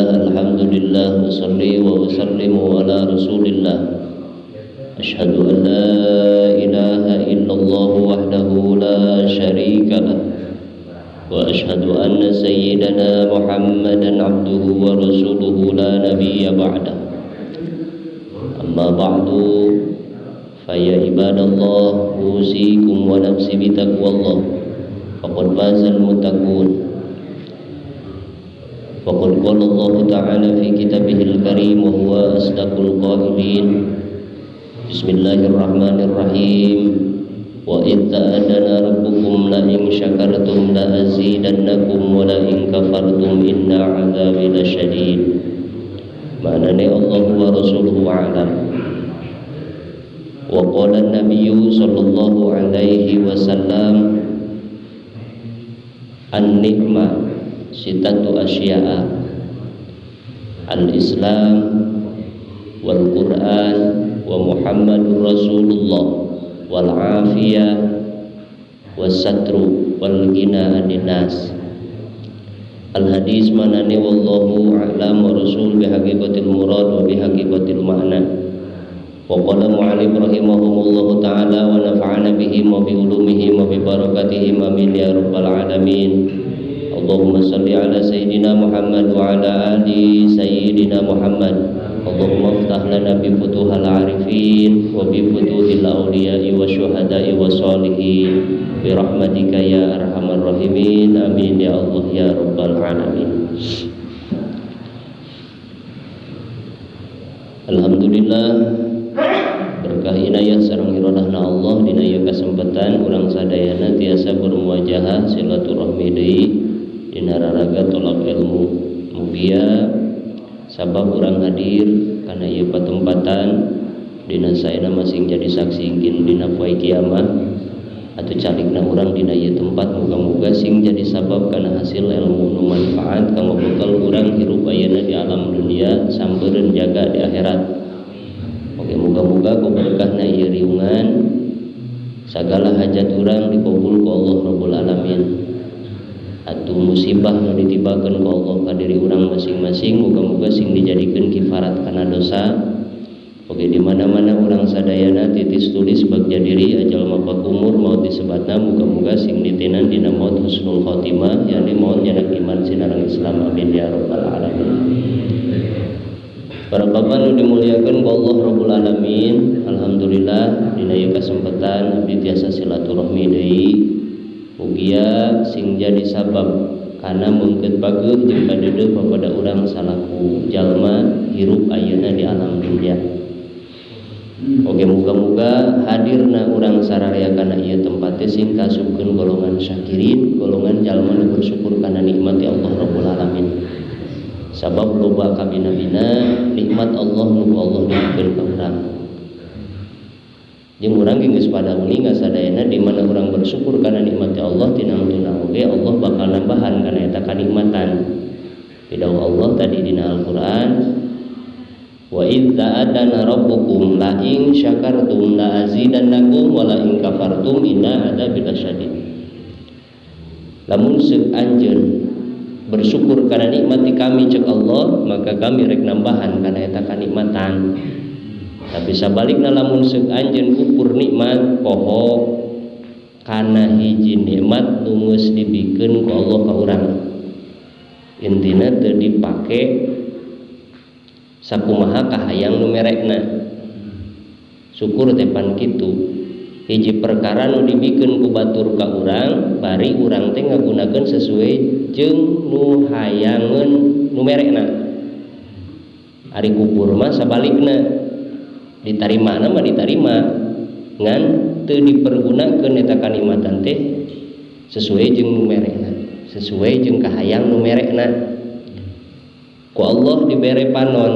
Bismillah, alhamdulillah, wa salli wa usallimu ala rasulillah. Ashhadu an la ilaha illallah wahdahu la syarika lah. Wa ashhadu anna sayyidana Muhammadan abduhu wa rasuluhu la nabiyya ba'dah. Amma ba'du, fa ya ibadallah, usikum wa nafsi bitaqwallah. Faqad fazal muttaqun. Faqad qala Allah ta'ala fi kitabihil karim wa huwa asdaqul qailin. Bismillahirrahmanirrahim. Wa idh ta'adana rabbukum la in syakartum la azidannakum wa la in kafartum inna 'adzabi lasyadid. Ma'nane Allah wa rasuluhu a'lam. Wa qala an-nabiyyu sallallahu alaihi wasallam, an-ni'ma sitatu asya'a, al-Islam wal Quran wa Muhammadur Rasulullah wal afiyah was satru wal ghina anin nas. Al hadis manane wallahu a'lam wa rasul bi haqiqatil murad wa bi haqiqatil ma'na. Wa qala mu'allif rahimahumullahu ta'ala wa nafa'ana bihim wa bi ulumihim wa bi barakatihim amin ya rabbal alamin. Allahumma salli ala sayyidina Muhammad wa ala ali sayyidina Muhammad. Allahumma aftah lana bi futuhal arifin wa bi futuhil awliya'i wa syuhada'i wa salihin bi rahmatika ya arhamar rahimin. Amin ya Allah ya rabbal alamin. Alhamdulillah, berkah inayah sareng iradahna Allah dina ieu kasempatan urang sadayana tiasa bermuajahah silaturahmi deui dina raraga tolak ilmu. Mugia sabab urang hadir kana ieu patempatan dina saena masing jadi saksi ingin dina poe kiamat atau calikna urang dina ieu tempat. Muga-muga sing jadi sabab kana hasil ilmu nu manfaat kanggo bekal urang hirup ayeuna di alam dunia sampereun jaga di akhirat. Oke, muga-muga ku berkahna ieu riungan sagala hajat urang dikabul ku Allah Rabbul Alamin. Atuh musibah nu ditibakeun ku Allah ka diri urang masing-masing muga-muga sing dijadikeun kifarat kana dosa. Oke, di mana-mana urang sadayana titis tulis bagja diri ajal mapak umur maut disebatna muga-muga sing ditinan dina maut husnul khotimah, yakni maut nyanak iman sinareng Islam. Amin ya rabbal alamin. Para bapak nu dimuliakeun ku Allah Rabbul Alamin, alhamdulillah dina ieu kasempatan abdi tiasa silaturahmi deui. Mugia sing jadi sabab kana meungkeut pageuh jeung kadeudeuh papada urang salaku jalma hirup ayeuna di alam dunia. Oke, muga-muga hadirna urang sararea kana ieu tempat teh sing kasupkeun golongan syakirin, golongan jalma nu bersyukur kana nikmat ya Allah Rabbul Alamin. Sabab loba kabina-bina nikmat Allah nu ku Allah dibikeun ka urang. Jeung urang ge geus pada uninga sadayana di mana urang bersyukur kana nikmat Allah tinangtuna oge Allah bakal nambahan kana eta kanikmatan. Pidawuh Allah tadi dina Al-Qur'an, wa idz ta'adana rabbukum la in syakartum la azidannakum wa la in kafartum inna adzabi lasyadid. Lamun seuk anjeun bersyukur kana nikmat kami cek Allah, maka kami rek nambahan kana eta kanikmatan. Tapi sabalikna lamun seuk anjeun kufur nikmat poho kana hiji nikmat nu geus dibikeun ku Allah ka urang. Intina teu dipake sakumaha kahayang nu merekna. Syukur teh pan kitu. Hiji perkara nu dibikeun ku batur ka urang, bari urang teh ngagunakeun sesuai jeung nu hayangeun nu merekna. Ari kufur mah sabalikna, ditarimana mah ditarima ngan teu dipergunakeun eta kanikmatan teh sesuai jeung nu merekna, sesuai jeung kahayang nu merekna. Ku Allah dibere panon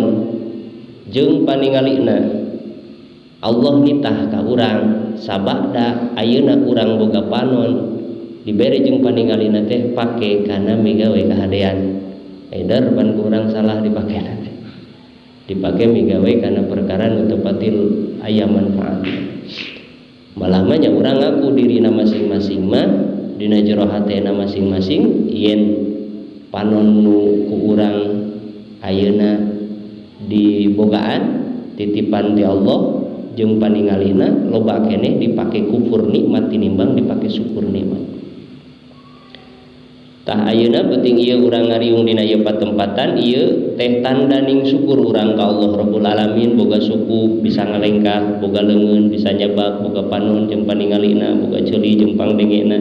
jeung paningalina, Allah nitah ka urang sabada ayeuna urang boga panon dibere jeung paningalina teh pake kana migawe kahadean. Eder pan ku urang salah dipake teh, dipake migawe kana perkara nu teu patil aya manfaat. Malah mah nya urang ngaku dirina masing-masing mah dina jero hatena masing-masing yen panon nu ku urang Ayeuna dibogaan titipan ti Allah jeung paningalina loba keneh dipake kufur nikmat tinimbang dipake syukur nikmat. Tah ayeuna penting ieu urang ngariung dina ieu patempatan ieu teh tandaning syukur urang ka Allah Rabbul Alamin, boga suku bisa ngalengkah, boga leungeun bisa nyabak, boga panon jeung paningalina, boga ceuli jeung pangdengena,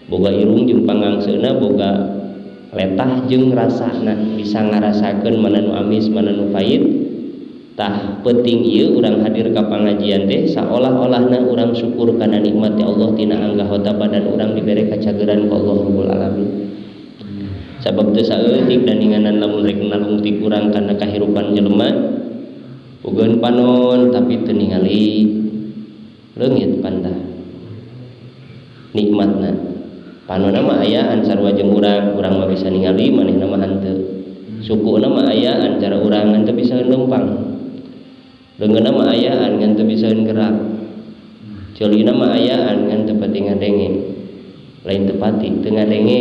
boga irung jeung pangangseuna, boga letah jeung rasana, bisa ngarasakeun mana nu amis mana nu pahit. Tah penting ieu urang hadir ka pangajian teh saolah-olahna urang syukur kana nikmat ya Allah tina anggota badan urang dibere kacageran ku Allah Rabbul Alamin. Sabab teu saeutik daninganan lamun rek nalungtik urang kana kahirupan jelema bogaeun panon tapi teu ningali leungit pantah nikmatna. Panonna mah ayaan sarua jeung urang, urang mah bisa ningali manehna mah henteu. Sukuna mah ayaan cara urang ngan teu bisa lempang. Leungeunna mah ayaan ngan teu bisa gerak. Ceulina mah ayaan ngan teu pati ngadenge. Lain teu pati teu ngadenge.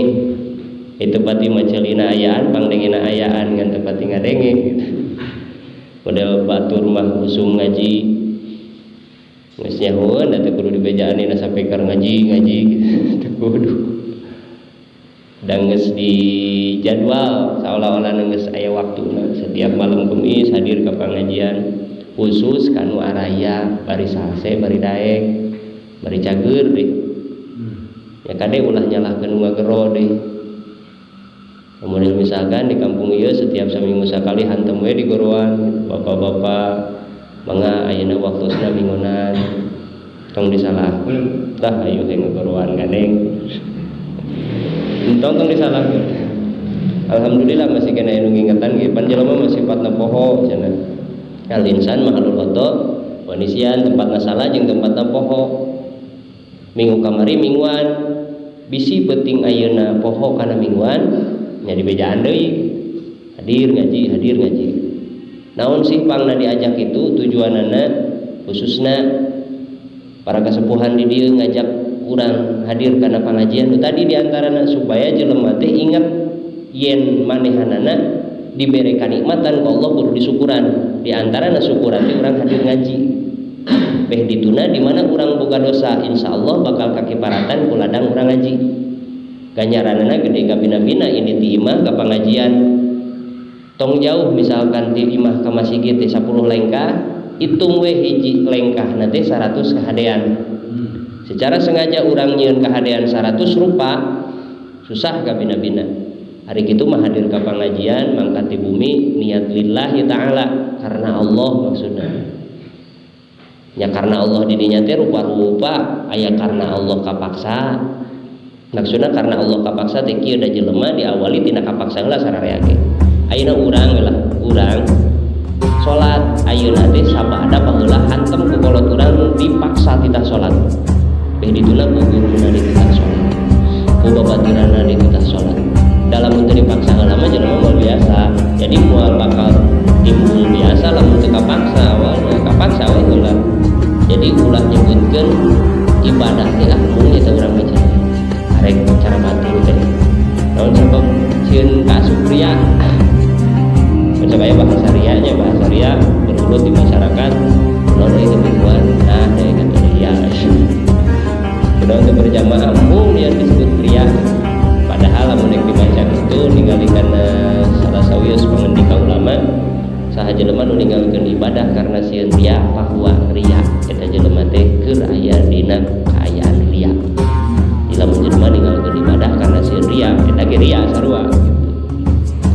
Itu pati mah ceulina ayaan pangdengena ayaan ngan teu pati ngadenge gitu. Model batur mah usum ngaji. Geus nyahoeun da teu kudu dibejaan dina sapeker ngaji ngaji gitu. Teu kudu. Da geus di jadwal saolah-olah geus aya waktuna setiap malam Kamis hadir ka pangajian khusus kanu araya bari salse bari daek bari cager deh. Ya kade ulah nyalahkeun nu ngagero deh. Kemudian misalkan di kampung ieu setiap saminggu sakali hantem we di goroan bapak-bapak mangga ayeuna waktosna minggunan tong disalahkeun tah ayo teh ngagoroan gandeng entong tong disalahkeun. Alhamdulillah masih kena anu ngingetan ge pan jelema mah sifatna poho cenah. Al insan mahalul khata wa nisyan, tempatna salah jeung tempatna poho. Minggu kamari mingguan bisi penting ayeuna poho kana mingguan nya dibejaan deui hadir ngaji hadir ngaji. Naon sih pangna diajak itu tujuanana khususna para kasepuhan di dieu ngajak urang hadir kana pangajian nu tadi diantarana supaya jelema teh ingat yen manehanana dibere kanikmatan ku Allah kudu disukuran. Di antarana syukuran teh urang hadir ngaji. Beh dituna di mana urang boga dosa insyaallah bakal kakiparatan ku ladang urang ngaji. Ganjaranana gede kabina-bina ini ti imah ka pangajian. Tong jauh misalkan ti imah ka masjid teh 10 lengkah, hitung we hiji lengkah nanti 100 kahadean. Secara sengaja urang nyieun kahadean 100 rupa susah kabina-bina. Hari kitu mah hadir ka pangajian mangkat di bumi niat lillahi ta'ala karena Allah maksudna. Nya karena Allah di dinya teh rupa-rupa aya karena Allah kapaksa. Maksudna karena Allah kapaksa teh kieu da jelema diawali tina kapaksa heula sararea ge. Ayeuna urang we lah, urang salat ayeuna teh sabada baheula hantem ku kolot urang dipaksa titah salat. Beh dituna ku guruna dititah salat. Ku babaturanna dititah salat. Dalam untuk dipaksa heula mah jelema moal biasa. Jadi moal bakal timbul biasa lamun teu kapaksa awalna, kapaksa we heula. Jadi ulah nyebutkeun ibadah teh ah mung eta urang mah cenah. Arek cara batur teh. Naon sebab sieun kaasup ria. Macam aya bahasa rianya, bahasa ria bergelut di masyarakat. Naon itu mingguan, nah deh kata ria. Kunaon teu berjamaah mung yang disebut ria. Padahal lamun rek dibaca kitu ningali kana salah sawios pangendika ulama saha jelema nu ninggalkeun ibadah karena sieun ria bahwa ria eta jelema teh keur aya dina kaayaan ria. Di lamun jelema ninggalkeun ibadah karena sieun ria eta ge ria sarua gitu.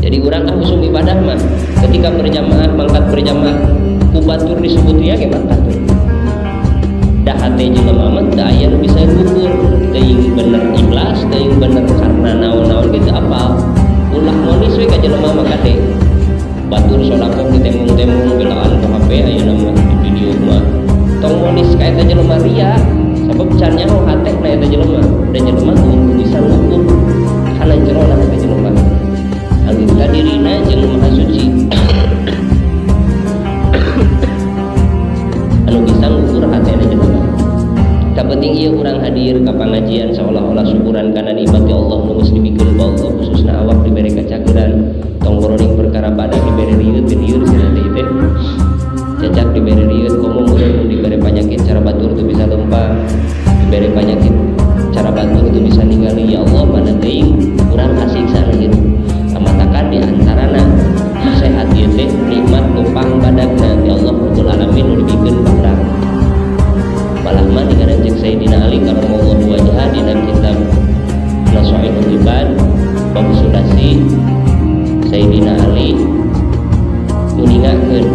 Jadi urang ah usum ibadah mah ketika berjamaah mangkat berjamaah ku batur disebut ria ge mangkat we. Da hate jelema mah teu aya nu bisa ngukur teuing bener ikhlas teuing bener karena naon-naon gitu apal. Ulah monis we ka jelema mah kade. Batur sodako di temung-temung belaan ku HP ayeuna mah di video mah. Tong monis ka eta jelema ria sabab can nyaho hate na eta jelema da jelema kudu bisa ngukur kana jerona eta jelema. Angin ka dirina jeung Maha Suci. Anu bisa ngukur hatena jelema. Tak penting ieu urang hadir ka pangajian seolah-olah syukuran kana nikmat ya Allah nu geus dibikeun ku Allah khususna awak dibere kacageran tong boroning perkara badak dibere rieut teu lieur cenah teh teh. Cacak dibere rieut komo meureun mun dibere panyakit cara batur teu bisa lempang, dibere panyakit cara batur teu bisa ningali. Ya Allah, mana teuing urang kasiksa nu hirup. Kamatakan di antarana sehat ieu teh nikmat nu pangbadagna ti Allah Rabbul Alamin nu dibikeun ka urang. Malah mah dikana cek Sayyidina Ali karamallahu wajha dina kitab Nasaihul Ibad bab sudasi, Sayyidina Ali nguningakeun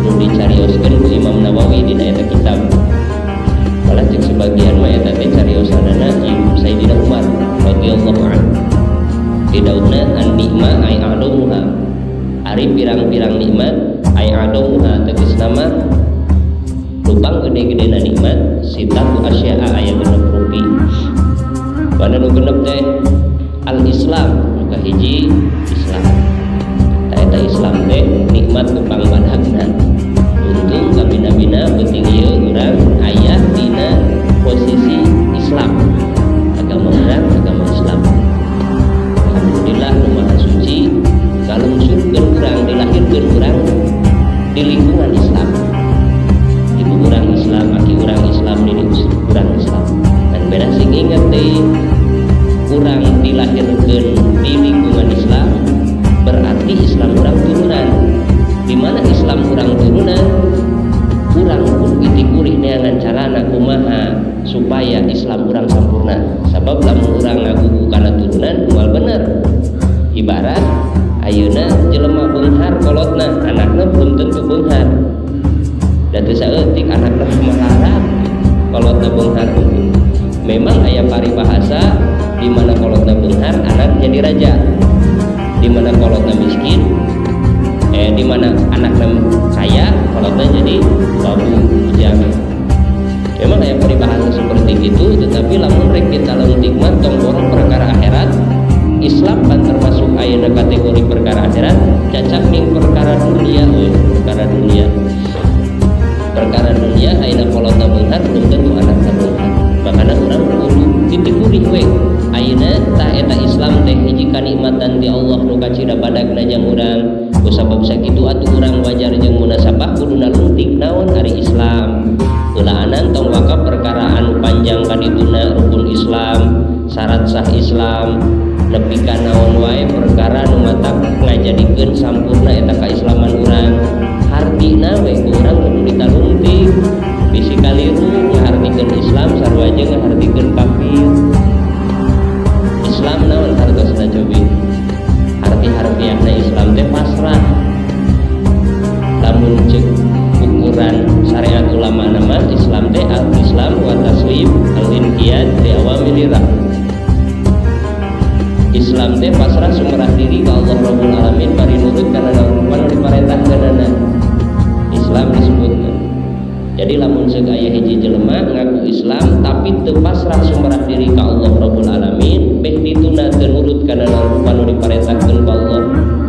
nu dicarioskeun ku Imam Nawawi dina eta kitab. Malah cek sebagian mah eta teh cariosanana Sayyidina Umar radhiyallahu anhu. Didauhna an nikma ay a'dhamuha, ari pirang-pirang nikmat, ay a'dhamuha tegasna mah lupang gede-gedena nikmat, sitatu asya'a aya genep rupi. Mana nu genep teh? Al Islam, nu kahiji Islam. Tah eta Islam teh nikmat nu pangbadagna. Untung kabina-bina penting ieu urang aya dina posisi Islam, agama urang agama Islam. Alhamdulillah nu maha suci kalungsurkeun urang, dilahirkeun urang di lingkungan Islam. Ibu urang Islam, aki urang Islam, nini urang Islam. Dan beda sing inget deui, urang dilahirkeun di lingkungan Islam berarti Islam urang turunan. Di mana Islam urang turunan, urang kudu itikurih neangan carana kumaha supaya Islam urang sampurna. Sabab lamun urang ngagugu kana turunan moal bener. Ibarat ayeuna jelema beunghar kolotna, anakna belum tentu beunghar. Da teu saeutik anakna malarat, kolotna beunghar. Memang aya paribahasa di mana kolotna beunghar anak jadi raja, di mana kolotna miskin, di mana anakna kaya kolotna jadi babu bujang. Memang aya peribahasa seperti itu, tetapi lamun rek kita leuntik mah tong borong perkara akhirat. Islam kan termasuk ayeuna kategori perkara akhirat, cacak ning perkara dunia we, perkara dunia. Perkara dunia ayeuna kolotna beunghar belum tentu anakna beunghar. Makana urang kudu titikurih we. Ayeuna tah eta Islam teh hiji kanikmatan ti Allah nu kacida badagna jang urang. Ku sabab sakitu atuh urang wajar jeung munasabah kudu nalungtik naon ari Islam. Heulaanan tong waka perkara anu panjang kadituna, rukun Islam, syarat sah Islam, nepi ka naon wae perkara nu matak ngajadikeun sampurna eta kaislaman urang. Hartina we ku urang kudu ditalungtik. Bisi kaliru ngahartikeun Islam sarua jeung ngahartikeun kafir. Islam naon hartosna cobi? Arti harfiahna Islam teh pasrah. Lamun cek ukuran syariat ulama nama Islam teh al Islam wa taslim al inqiyad li awamirillah. Islam teh pasrah sumerah diri ka Allah Rabbul Alamin bari nurut kana naon nu diparentahkeunana. Islam disebutna. Jadi lamun ceuk aya hiji jelema ngaku Islam tapi teu pasrah sumerah diri ka Allah Rabbul Alamin, beh dituna teu nurut kana naon nu diparentahkeun ka Allah,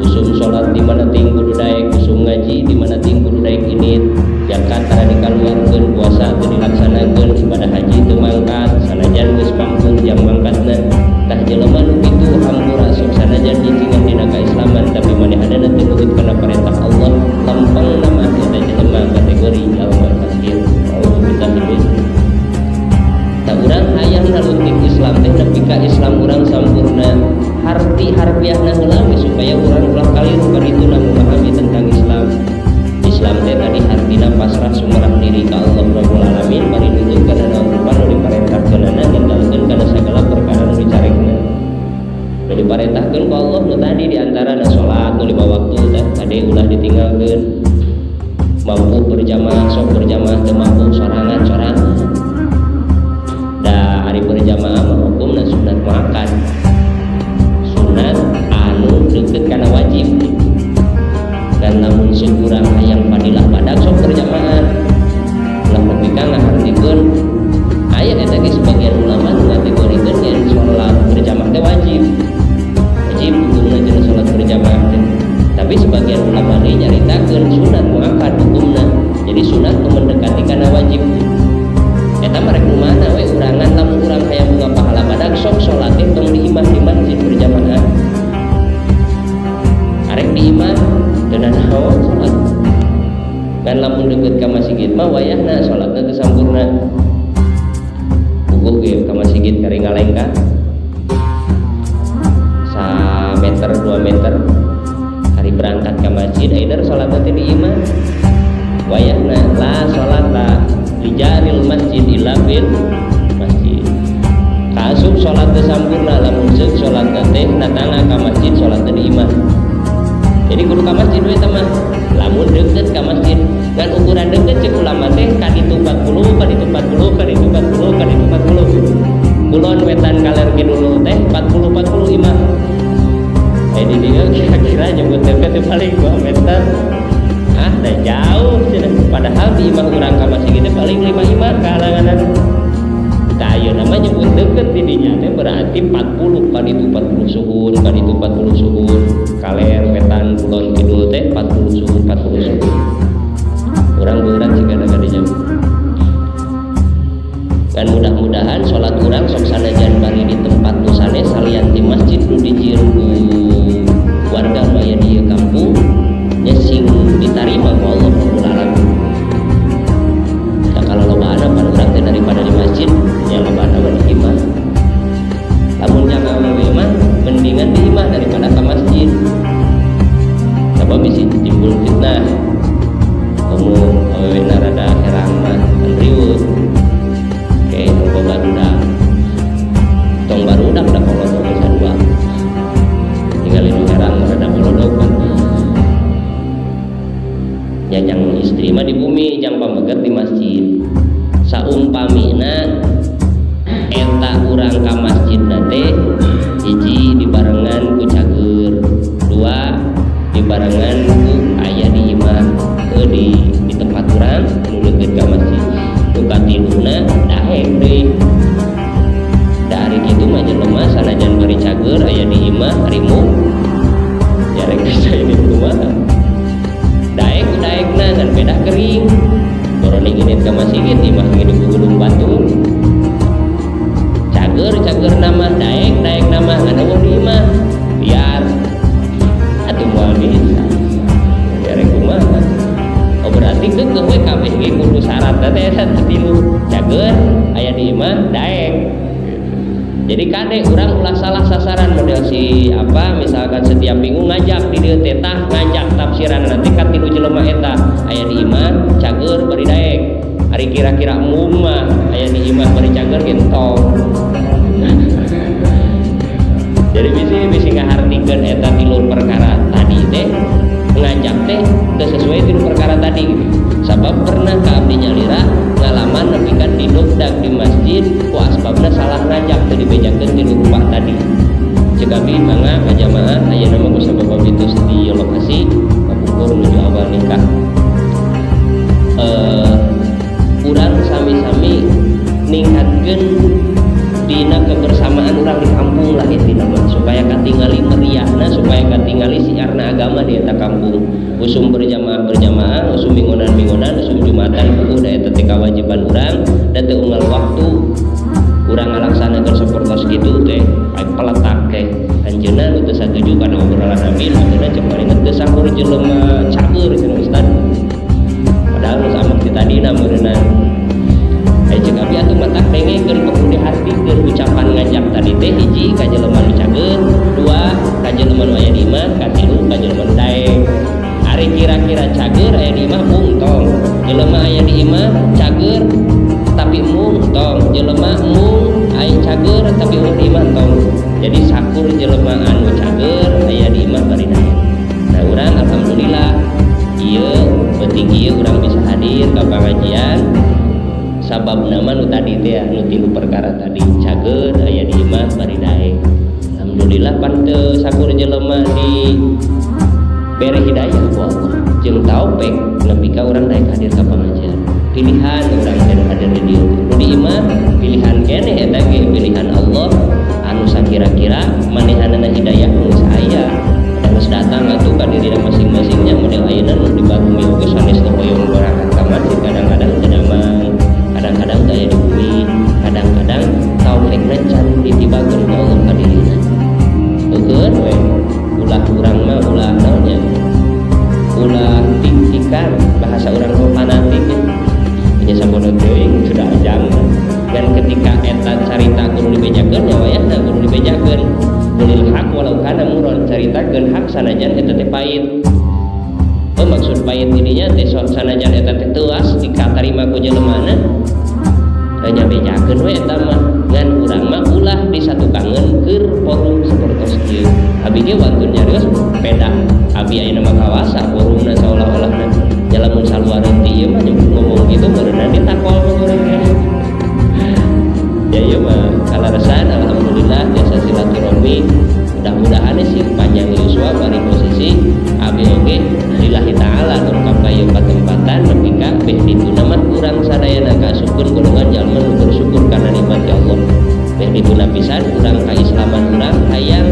usum salat di mana ting kudu daek, usum ngaji di mana ting kudu daek ini, zakat tara dikaluarkeun, puasa teu dilaksanakeun, ibadah haji teu mangkat sanajan geus mampu jang mangkatna. Tah jelema nu kitu hampura sok sanajan nyicingan dina kaislaman tapi manehanana teu nurut kana perintah Allah, lempeng nama eta jelema kategori jalma kafir. Auzubillahi min. Tah urang hayang naluntik Islam teh nepi ka Islam urang sampurna, harti harfiahna heula we supaya urang ulah kaliru ka dituna memahami tentang Islam. Islam teh tadi hartina pasrah sumerah diri ka Allah Rabbul Alamin bari nurut kana naon rupa nu diparentahkeunana, ninggalkeun kana sagala perkara nu dicarekna. Nu diparentahkeun ku Allah nu tadi di antarana salat nu lima waktu tah kade ulah ditinggalkeun. Mampu berjamaah sok berjamaah, teu mampu sorangan sorangan. Da ari berjamaah mah hukumna sunat muakkad, sunat anu deket kana wajib. Dan lamun sekurang hayang padilah badak sok berjamaah, ulah nepi ka ngahartikeun aya eta ge sebagian ulama nu ngategorikeun yen salat berjamaah teh wajib, wajib hukumna cenah salat berjamaah teh. Tapi sebagian ulama deui nyaritakeun sunat muakkad hukumna, jadi sunat nu mendekati kana wajib. Eta mah rek nu mana we urangan. Lamun urang hayang boga pahala badak sok salat teh tong di imah, di masjid berjamaah. Ngan lamun deukeut ka masjid mah wayahna salatna teu sampurna. Puguh ge ka masjid kari ngalengkah 1 meter 2 meter hari berangkat ka masjid ayeuna salatna teh di imah. Wayahna la salata li jaril masjid illa fil masjid. Kaasup salat teu sampurna lamun seuk salatna teh datangna ka masjid salatna di imah. Jadi kudu ka masjid we teh mah. Lamun deukeut ka masjid ngan ukuran deukeut cek ulama teh ka ditu 40, ka ditu 40, ka ditu 40, ka ditu 40. Kulon wetan kaler kidul teh 40 40 imah. Di dieu kira-kira nyebut deukeut teh paling 2 meter. Ah, dah jauh cenah. Padahal di imah urang ka masjid teh paling 5 imah kahalanganan. Tah ayeuna mah nyebut deukeut di dinya teh berarti 40 ka ditu 40 suhun, ka ditu 40 suhun. Kaler wetan kulon kidul teh 40 suhun, 40 suhun. Urang beurat sigana ka dinya. Dan mudah-mudahan sholat urang sok sanajan bari di tempat nu sanes salian di masjid nu dijieun ku warga nu aya di ieu kampung nya sing ditarima ku Allah Rabbul Alamin. Da kalau lobaan pan urang teh daripada di masjid nya lobaan mah di imah. Lamun jang awewe mah mendingan di imah daripada ka masjid. Sabab bisi timbul fitnah. Komo awewe na rada herang mah kan riweuh. Oke, loba barudak. Tong barudak da kolot oge sarua. Tinggal nu herang mah rada bolodok kan. Ya jang istri mah di bumi, jang pameget di masjid. Saumpamina eta urang ka masjid teh hiji dibarengan ku cager, dua dibarengan ku aya di imah, di tempat urang nu deukeut ka masjid. Nu katiluna daek deui. Da ari kitu mah jelema sanajan bari cager aya di imah rimu ya rek bisa ini kumaha. Daek daekna ngan beda kering. Boroning indit ka masjid imah ge di gugudung batur. Cager cager nama daek daek nama ngan eueuh di imah. Biar atuh moal bisa. Ya rek kumaha. Oh berarti keukeuh we kabeh ge kudu syarat teh eta tilu cager aya di imah daek. Jadi kade urang ulah salah sasaran model si apa misalkan setiap minggu ngajak di dieu teh tah ngajak tafsiran nanti ka tilu jelema eta aya di imah cager bari daek. Ari kira-kira mung mah aya di imah bari cager ge entong. Jadi bisi bisi ngahartikeun eta tilu perkara tadi teh ngajak teh teu sesuai tilu perkara tadi gitu. Sabab pernah ka abdi nyalira ngalaman nepi ka didogdag di masjid ku asbabna salah ngajak teu dibejakeun tilu rupa tadi. Cek abdi mangga ka jamaah ayeuna mah ku sabab abdi tos di lokasi kapungkur menuju awal nikah. Urang sami-sami ningkatkeun dina kebersamaan urang di kampung lah intina mah supaya katingali meriahna supaya katingali siarna agama di eta kampung. Usum berjamaah berjamaah, usum minggunan-minggunan, usum jumatan puguh da eta teh kewajiban urang da teu unggal waktu urang ngalaksanakeun sapertos kitu teh aya peletak teh anjeunna nu teu satuju kana obrolan abdi anjeunna cek paling teu sakur jelema cager cenah ustad. Padahal nu samak ti tadina meureunna. Aya cek abdi atuh matak dengekeun perlu dihartikeun ucapan ngajak tadi teh hiji ka jelema nu cager, dua ka jelema nu aya di imah, katilu ka jelema nu daek. Ari kira-kira cager aya di imah mung tong. Jelema aya di imah cager tapi mung tong. Jelema mung aya cager tapi eueuh di imah tong. Jadi sakur jelema anu cager aya di imah bari daek. Nah urang alhamdulillah ieu penting ieu urang bisa hadir ka pangajian sabab nama nu tadi teh nu tilu perkara tadi cager aya di imah bari daek. Alhamdulillah pan teu sakur jelema di bere hidayah ku Allah jeung taufik nepi ka urang daek hadir ka pangajian. Pilihan urang teh hadir di dieu. Nu di imah pilihan keneh eta ge pilihan Allah anu sakira-kira manehanana hidayah nu geus aya. Da geus datang atuh ka dirina masing-masingnya model ayeuna nu di bumi oge sanes teu hoyong berangkat ka masjid kadang-kadang teu damang, kadang-kadang teu aya di bumi, kadang-kadang taufikna can ditibakeun ku Allah ka dirina. Heukeun we ulah urang mah ulah naon nya ulah tik-tikan bahasa urang bejakeun hak sanajan eta teh pahit. Oh, maksud pahit ininya teh sanajan eta teh teuas dikatarima ku jelemana nya bejakeun we eta mah, ngan urang mah ulah disatukangeun keur forum sapertos kieu. Abi ge wantun nyarios pedah abi ayeuna mah kawasa forumna seolah-olah nya lamun saluareun ti ieu mah ngomong gitu meureunna ditakol mah urang ya. Ieu mah kaleresan alhamdulillah biasa silaturahmi, mudah-mudahan sih panjang yuswa bari posisi abi oge lillahi ta'ala lengkap ka ieu patempatan nepi ka beh dituna mah urang sadayana kaasupkeun golongan jalma nu bersyukur kana nikmat ya Allah. Beh dituna pisan urang kaislaman urang hayang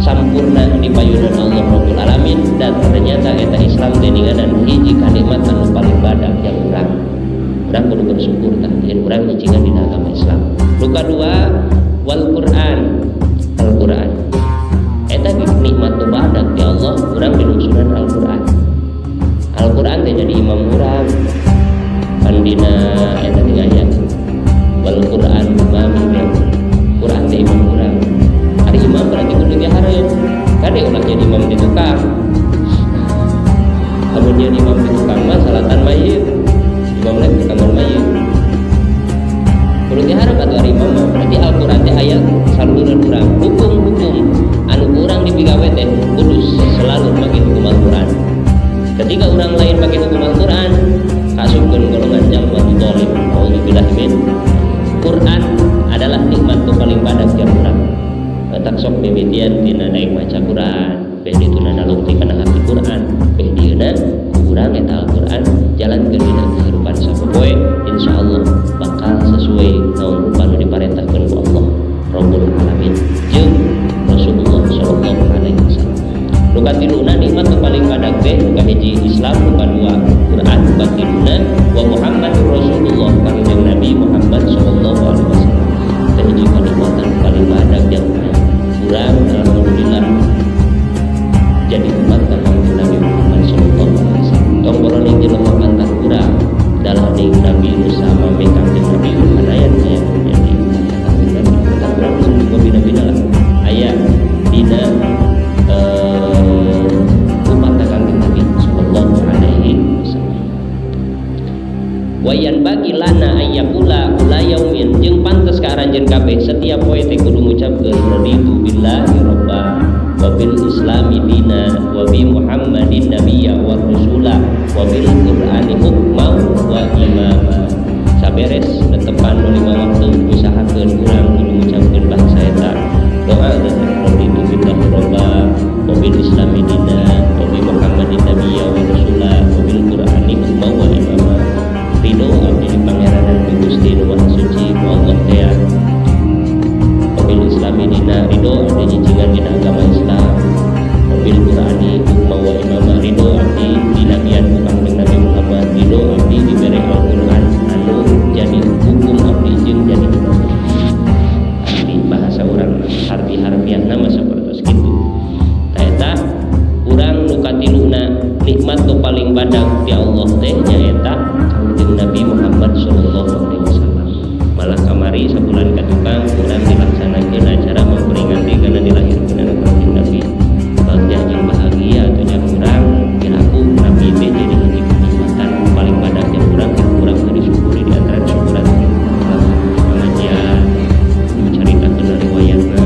sampurna di payunan Allah Rabbul Alamin, dan ternyata eta Islam teh dan hiji kanikmatan nu paling badak yang urang urang kudu bersyukur tah yen urang nyicingan dina agama Islam. Nu kadua, wal Quran, Al-Quran eta nikmat nu badak ya Allah urang dilungsunan Al-Quran. Al-Quran teh jadi imam urang kan dina eta teh aya wal Quran imam ya. Quran teh imam urang. Ari imam berarti kudu dihareup kade, ulah jadi imam di tukang. Lamun jadi imam di tukang mah salatan mayit, imam lain tukangan mayit. Kudu dihareup atuh ari imam mah. Berarti Al-Quran teh aya saluran urang, hukum-hukum anu kurang dipigawe teh kudu selalu make hukum Al-Quran. Ketika orang lain pakai hukum Al-Quran, kasupkeun golongan jalma nu zalim, auzubillah min. Quran adalah nikmat nu paling badak jang urang. Tak sok mimitian tina naik maca Quran, beh dituna nalukti kana hati Quran, beh dieuna ku urang eta Al-Quran jalankeun dina kehidupan sapopoe, insyaallah bakal sesuai naon rupa nu diparentahkeun ku Allah Rabbul Alamin jeung Rasulullah sallallahu alaihi wasallam. Nu katiluna, nikmat nu paling badak teh nu kahiji Islam, nu kadua Quran, nu katiluna wa Muhammadur Rasulullah, Kangjeng Nabi Muhammad sallallahu alaihi wasallam. Teh hiji kanikmatan nu paling badak yang urang alhamdulillah jadi umat Kangjeng Nabi Muhammad sallallahu alaihi wasallam. Tong boroning jelema pantar urang dalah ning Nabi nu sama me Kangjeng Nabi hanayan aya nu jadi umat Kangjeng Nabi. Pantar urang nu bina-bina lah aya dina umat Kangjeng Nabi sallallahu alaihi wasallam. Wayan bagi lana ayyakula kula yaumin, jeung pantes ka aranjeun kabeh setiap poe teh kudu ngucapkeun raditu billahi robba wa bil islami dina wa bi muhammadin nabiyya wa rasula wa bil qur'ani hukma wa imama. Saberes netepan nu lima waktu, usahakeun urang kudu ngucapkeun bahasa eta doa teh, raditu billahi robba wa bil islami dina wa bi muhammadin nabiyya wa rasula wa bil qur'ani hukma wa imama. Ridho abdi di pangeranan ku Gusti nu Maha Suci, ku Allah teh. Wabil islami dina, ridho abdi nyicingan dina agama Islam. Wabil qur'ani hukma wa imama, ridho abdi dinabian ku Kangjeng Nabi Muhammad, ridho abdi dibere Al-Qur'an anu jadi hukum abdi jeung jadi imam abdi. Bahasa urang arti harfiahna mah sapertos kitu. Tah, eta urang nu katiluna, nikmat nu paling badak ti Allah teh nyaeta Kangjeng Nabi Muhammad sallallahu alaihi wasallam. Malah kamari sabulan katukang urang dilaksanakeun acara memperingati karena dilahirkeun Kangjeng Nabi. Bagja jeung bahagia atuh jang urang piraku Nabi teh jadi hiji kenikmatan paling badak yang urang kurang teu disyukuri. Di antara syukuran pengajian dicaritakeun riwayatna,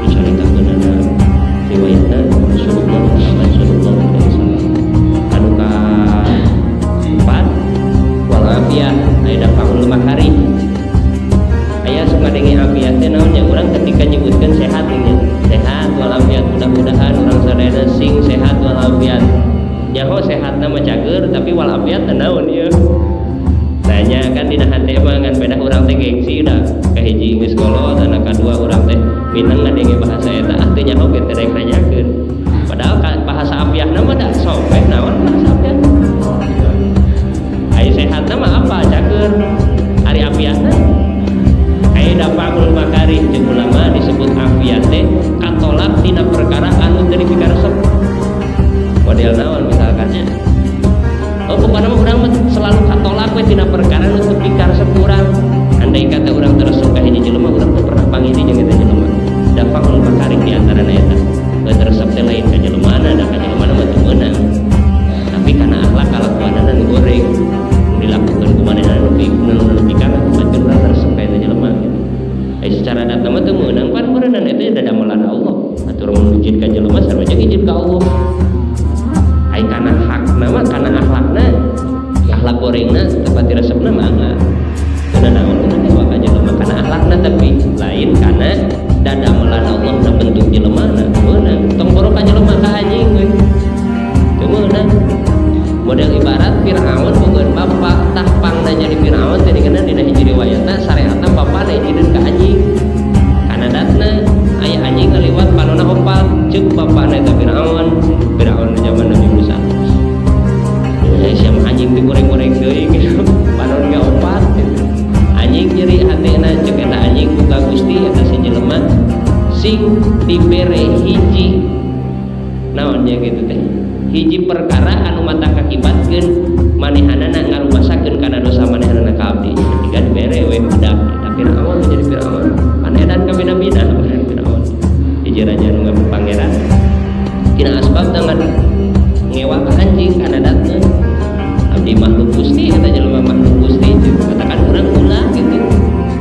dicaritakeun riwayatna Rasulullah Muhammad sallallahu alaihi wasallam. Anu kaempat, wal afiyah, aya dafaul makarih. Aya sok ngadenge afiat teh naon nya? Urang ketika nyebutkeun sehat ini, sehat walafiat, mudah-mudahan urang sadayana sing sehat walafiat. Nyaho sehatna mah cager, tapi walafiat teh naon ieu? Nanya kan dina hate mah ngan pedah urang teh gengsi dah. Kahiji geus kolot, anak kadua urang teh minang ngadenge bahasa eta, ah teu nyaho ge teh rek nanyakeun. Padahal bahasa afiahna mah da sok we naon bahasa afiah. Ai sehatna mah apa, cager. Ari afiahna aya dafaul makarih. Jeung ulama disebut afiat teh katolak tina perkara anu teu dipikaresep. Model naon misalkan nya? Oh, pokoknya mah urang mah selalu katolak we tina perkara nu teu pikaresep urang. Andai kata urang teresep ka hiji jelema, urang teu pernah panggih jeung eta jelema. Dafaul makarih di antarana eta. Teu resep teh lain ka jelemana, da ka jelemana mah teu meunang. Tapi karena akhlak kalakuanana nu goreng, nu dilakukeun ku manehna nu nepi ka ngakibatkeun urang resep ka eta jelema gitu. Ai secara data mah teu meunang pan meureunnan eta dadamelan Allah. Atur mun izin ka jelema sarua jeung izin ka Allah. Ai kana hakna mah, kana akhlakna, akhlak gorengna teu pati resepna mah teu nanaon urang ngewa ka jelema kana akhlakna, tapi lain kana dadamelan Allah na bentuk jelemana meunang. Tong boro ka jelema, ka anjing we teu meunang. Model ibarat Fir'aun boga bapak, tah pangna jadi Fir'aun teh dikeuna dina hiji riwayatna syariatna bapana ijineun ka anjing kana datna aya anjing ngaliwat panona opat. Ceuk bapana eta Fir'aun, Fir'aun di zaman Nabi Musa, ya siapa anjing digoreng-goreng deui gitu, panon ge opat gitu. Anjing nyeri hatena. Ceuk eta anjing, "Buka Gusti, eta si jelema sing dibere hiji naonnya gitu teh, hiji perkara anu mata kakibatkeun manehanana ngarumasakeun kana dosa manehanana ka abdi." Ketika dibere we budak eta Firaun jadi Firaun panedan kabina-bina. Firaun hiji raja nu ngaku pangeran tina asbab dengan ngewa ka anjing kana datna, "Abdi makhluk Gusti, eta jelema makhluk Gusti." Katakan urang ulah gitu,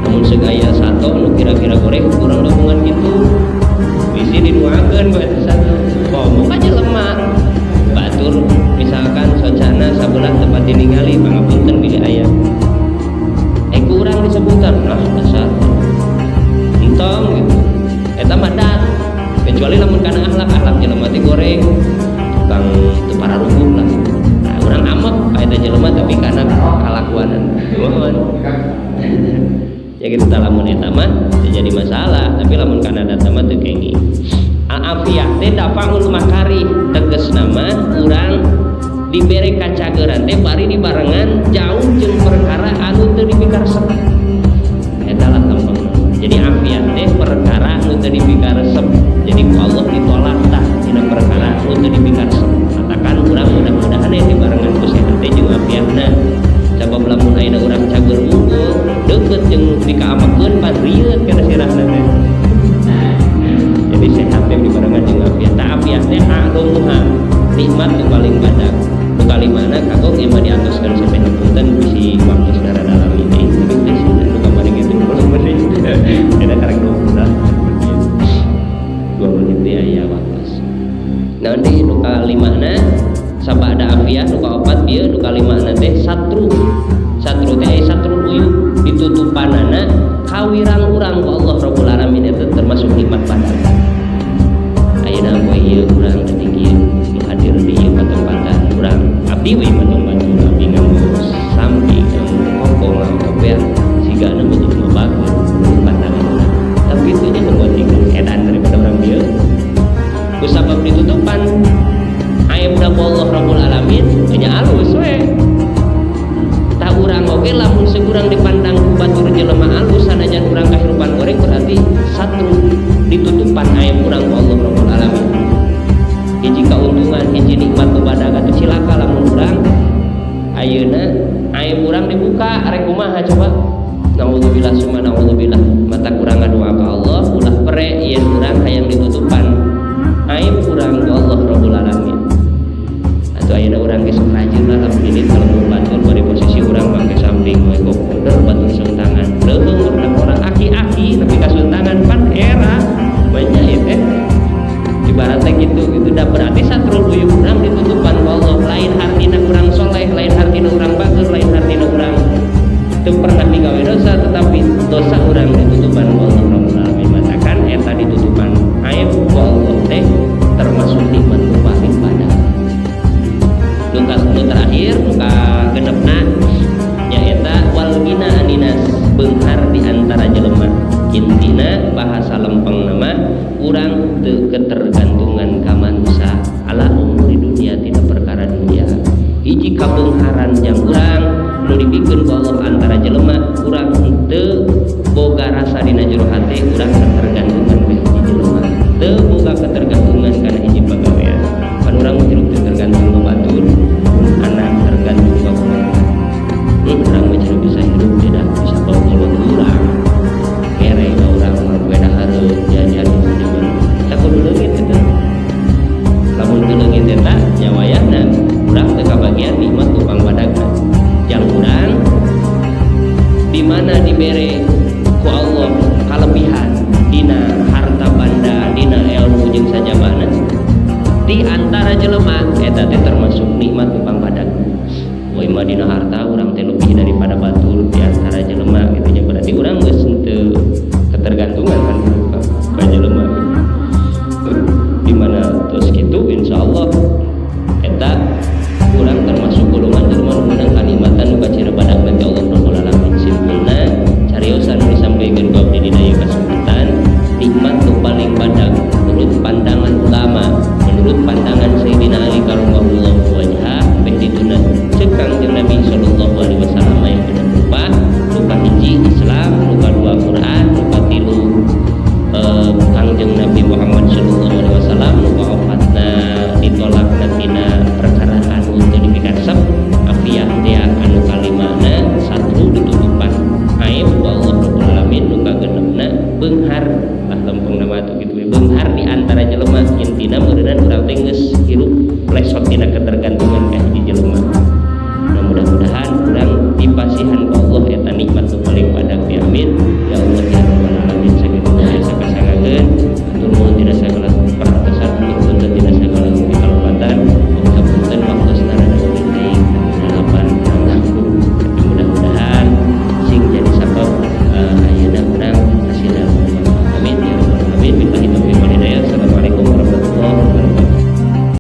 namun segaya sato nu kira-kira goreng kurang dukungan gitu bisi diduakeun ku eta sato. Komo ka jelema batur, misalkan socana sabulan tempat diningali, pangapunten bilih aya kurang disebutan, nah dasar entong gitu. Eta mah dat, kecuali lamun kana akhlak, akhlak jelema teh goreng, tukang teu pararuguh lah. Nah, urang amek ka eta jelema, tapi karena kalakuanan mohon ya gitu. Lamun eta mah teu jadi masalah, tapi lamun kana data mah teu kenging. Al-afiyah teh dafaul makarih, tegasna mah urang dibere kacageran teh bari dibarengan jauh jeung perkara anu teu dipikaresep. Eta lah gampang. Jadi afiat teh perkara anu teu dipikaresep. Jadi ku Allah ditolak tah dina perkara anu teu dipikaresep. Katakan urang mudah-mudahan ya dibarengan ku sehat teh jeung afiatna, sabab lamun ayeuna urang cager unggul deukeut jeung dikaamekeun pan rieut kana sirahna teh. Jadi sehat teh dibarengan jeung afiat. Tah, afiat teh a'dhamuha, nikmat nu paling badag. Nu kalimana kagok ieu mah diantoskeun sampai, hapunten bisi waktu saudara dalam ini, tapi teh sih nu kamari gitu 20 menit eta karek 20 lah, 2 menit teh aya waktu. Nah, di nu kalimana sabada afiah nu kaopat ieu, nu kalimana teh satru. Satru teh satru uyub, ditutupanana kawirang urang ku Allah Rabbul Alamin, eta termasuk nikmat badan. Ayeuna poe ieu urang detik ieu nu hadir di ieu patempatan urang, abdi we mah tong batur, abdi nganggo samping, nganggo koko, nganggo kopiah, sigana mah jelema bagus menurut pandangan urang, tapi itu nya membuat edan daripada orang dieu. Kusabab ditutupan aib ku Allah Rabbul Alamin nya alus we. Tah, urang oge lamun sekurang dipandang ku batur jelema alus sanajan urang kahirupan goreng, berarti satu ditutupan aib urang ku Allah Rabbul Alamin hiji keuntungan, hiji nikmat nu badag. Atuh cilaka lamun urang ayeuna aib urang dibuka, arek kumaha coba? Naudzubillah summa naudzubillah. Mata kurang ngadoa ka Allah ulah pere yen urang hayang ditutupan aib urang ku Allah Rabbul Alamin. Atau ayeuna urang geus rajin lah, lamun ini kalau mau batur bari posisi urang make samping we kokoder, batur suntangan leuheung urang orang aki-aki tapi kasuntangan pan era banyak ya teh, ibaratnya gitu gitu dah. Berarti satrul uyub urang ditutupan ku Allah, lain hartina urang soleh, lain hartina urang bager, lain hartina urang teu pernah digawe dosa, tetapi dosa urang ditutupan ku Allah Rabbul Alamin. Matakan eta ditutupan aib ku Allah teh termasuk nikmat nu paling badag. Nu terakhir, nu kagenepna nyaeta wal gina aninas, beunghar di antara jelema. Intina bahasa lempeng nama urang teu ketergantungan ka manusia ala umuri dunia, tidak perkara dunia. Hiji kabeungharan yang urang nu dibikeun ku Allah antara jelema, urang teu boga rasa dina jero hate urang ketergantungan ka hiji jelema, teu boga ketergantungan kana hiji pagawean. Pan urang hirup teu tergantung ka batur, anak tergantung ka keluarga. Urang mah cenah bisa hidup tidak bisa kolot urang kere ka urang mah poe dahareun jajan zaman tak kudu leungit eta. Manehna dibere ku Allah kalebihan dina harta banda, dina ilmu, jeung sajabana di antara jelema, eta teh termasuk nikmat nu pangbadag. Woi mah dina harta urang teh lebih daripada batur.